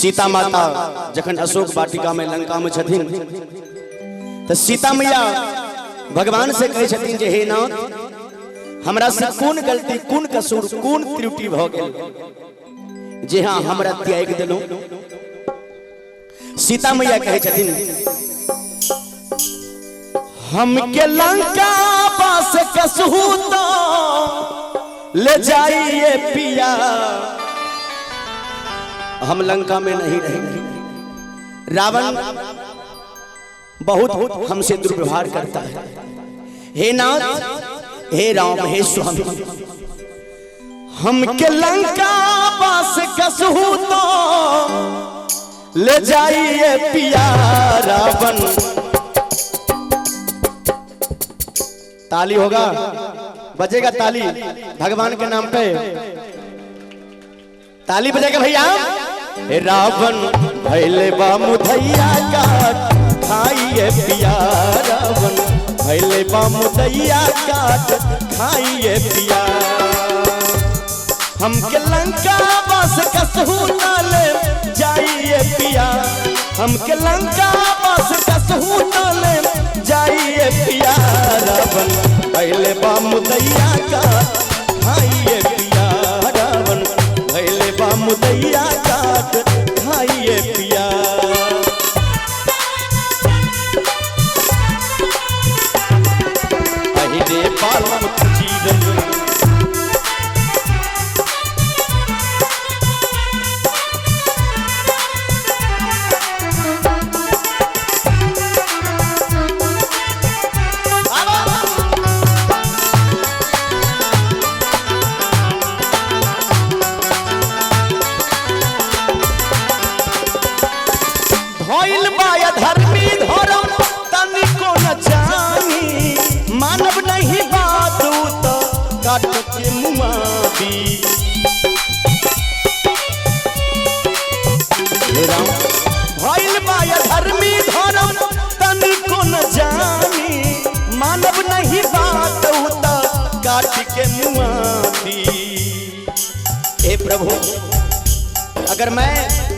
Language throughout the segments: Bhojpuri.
सीता माता जखन अशोक वाटिका में लंका में छथिन तो सीता मैया भगवान से कहै छथिन जे हे नाथ, हमरा से कोन गलती, कोन कसूर, कोन त्रुटि भ गेल जे हाँ हमरा त्याग देलहुँ। सीता मैया कहै छथिन हमके लंका पास कसहू तो ले जाइए पिया, हम लंका में नहीं रहेंगे। रावण बहुत हमसे दुर्व्यवहार करता है। हे नाथ, हे राम, हे स्वामी, हमके लंका पास कसहू तो ले जाइए पिया। रावण, ताली होगा, बजेगा ताली भगवान के नाम पे, ताली बजेगा भैया। हे रावण भैले बा मुदैया काट खाइए पिया, रावण भैले बा मुदैया काट खाइए पिया। हमके लंका बस कसहू ना ले जाइए पिया, हमके लंका बस कसहू ना ले जाइए पिया। रावण भैले बा मुदैया काट खाइए पिया, रावण भैले बा मुदैया काट खाइए पिया। अहिरे पालम जीवन भइल बा धर्मी धर्म तनिको न जानी, मानव नहीं बात तो काट के मुआबी। भइल बा धर्मी धर्म तनिको न जानी, मानव नहीं बात तो काट के मुआबी। हे प्रभु, अगर मैं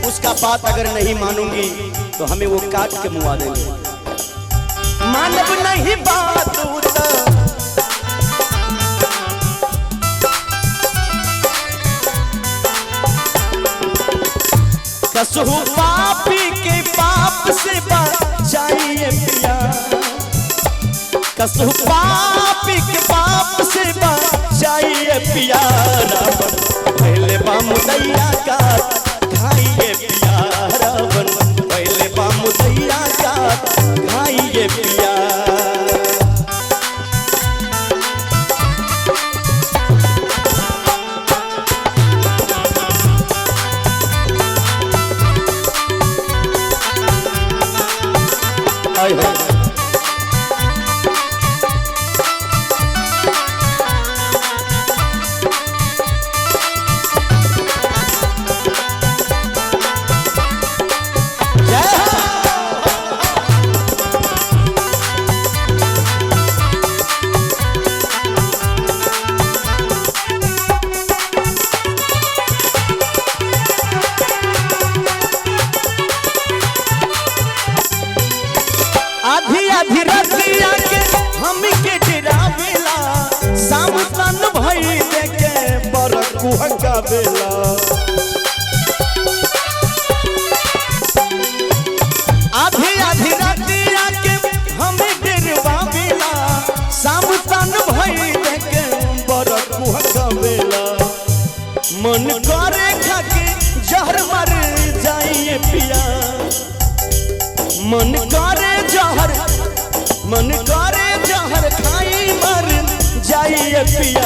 उसका बात अगर नहीं मानूंगी तो हमें वो काट के मुआ देंगे। मानव नहीं बात कसहू पापी के पाप से बचाइए पिया, कसहू पापी के पाप से बचाइए पिया। रावण भैले बा मुदैया काट खाइए पिया, रावण भैले बा मुदैया काट खाइए पिया। आय हाय। आधी आधी रतिया के हमके डरावेला, शाम तन भई देके बर कुहकावेला। आधी आधी रतिया के हमें डरवावेला, शाम तन भई देके बर कुहकावेला। मन करे खाके जहर मर जाइए पिया, मन करे जहर, मन करे जहर खाई मर जाइए पिया।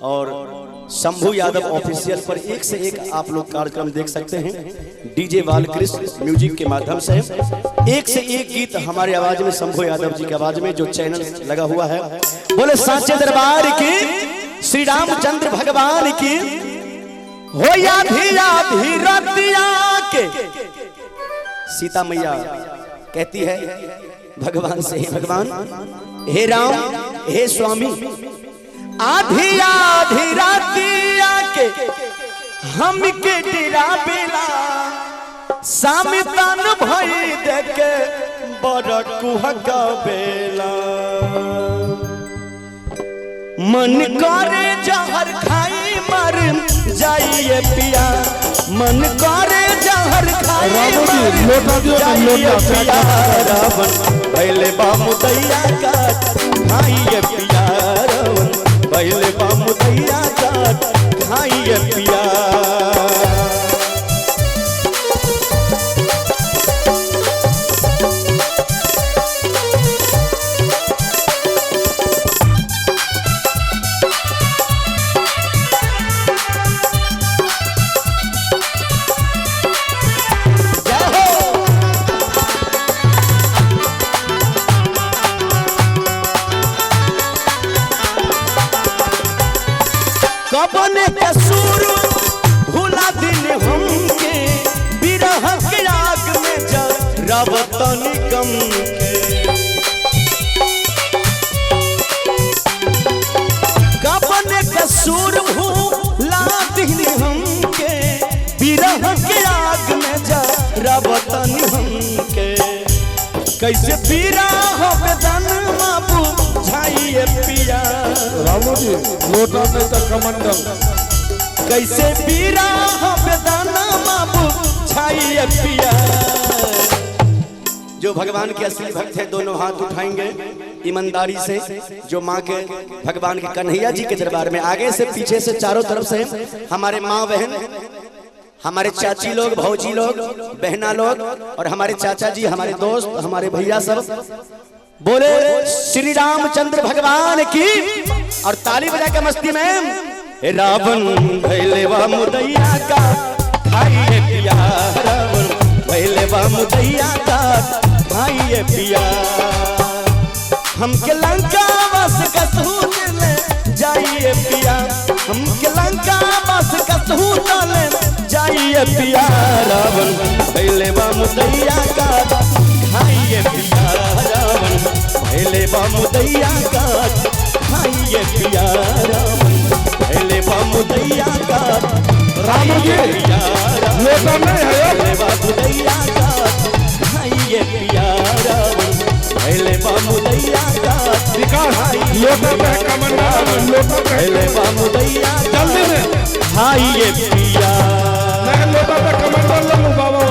और शंभू यादव ऑफिशियल पर एक से एक आप लोग कार्यक्रम देख सकते हैं। डीजे बालकृष्ण म्यूजिक के माध्यम से एक से एक गीत हमारे आवाज में, शंभू यादव जी की आवाज में जो चैनल लगा हुआ है। बोले सांचे दरबार की, श्री रामचंद्र भगवान की हो। आधी आधी रतिया के सीता मैया कहती है भगवान से, हे भगवान, हे राम, हे स्वामी, आधी आधी रातिया के हमके डेरा बेला सामितान भई देके बड़ कुहक बेला। मन करे जहर खाई मर जाइए पिया, मन करे जहर खाई रामू जी, मर लोटा दियो ना, जाइए लोटा, पिया। रावण भैले बामुदैया काट खाइए पिया, रावण भैले बामुदैया काट खाइए पिया। जय हो। कबन कसूर भुला दिन हमके, बिरह के आग में जरावतन गम के। कबन कसूर भुला दिन हमके, बिरह के आग में जरावतन हमके। कैसे बिरह बेदन बाबू झाइए पिया, रामू जी लोटा नहीं तो कमंडल। कैसे बिरह बेदन बाबू झाइए पिया। जो भगवान के असली भक्त हैं दोनों हाथ उठाएंगे ईमानदारी से, जो माँ के भगवान के कन्हैया जी के दरबार में आगे से पीछे से चारों तरफ से हमारे माँ बहन, हमारे चाची लोग, भौजी लोग, बहना लोग और हमारे चाचा जी, हमारे दोस्त, हमारे भैया सब बोले श्री रामचंद्र भगवान की और ताली बजा के मस्ती में रावण भैले वा मुदैया का खाइए पिया, रावण भैले वा मुदैया का खाइए पिया। हमके लंका बस कसहू ले जाइए पिया, हमके लंका बस कसहू ले जाइए पिया। रावण भैले वा मुदैया का खाइए पिया, रावण भैले बा मुदैया का खाइए पिया, रावण भैले बा मुदैया का रामू जी लोटा नहीं है। भैले बा मुदैया का खाइए पिया, रावण भैले बा मुदैया का विकास लोटा पे कमंडल, लोटा पे भैले बा मुदैया जल्दी में खाइए पिया। नहीं लोटा पे कमंडल ले लूं बाबा।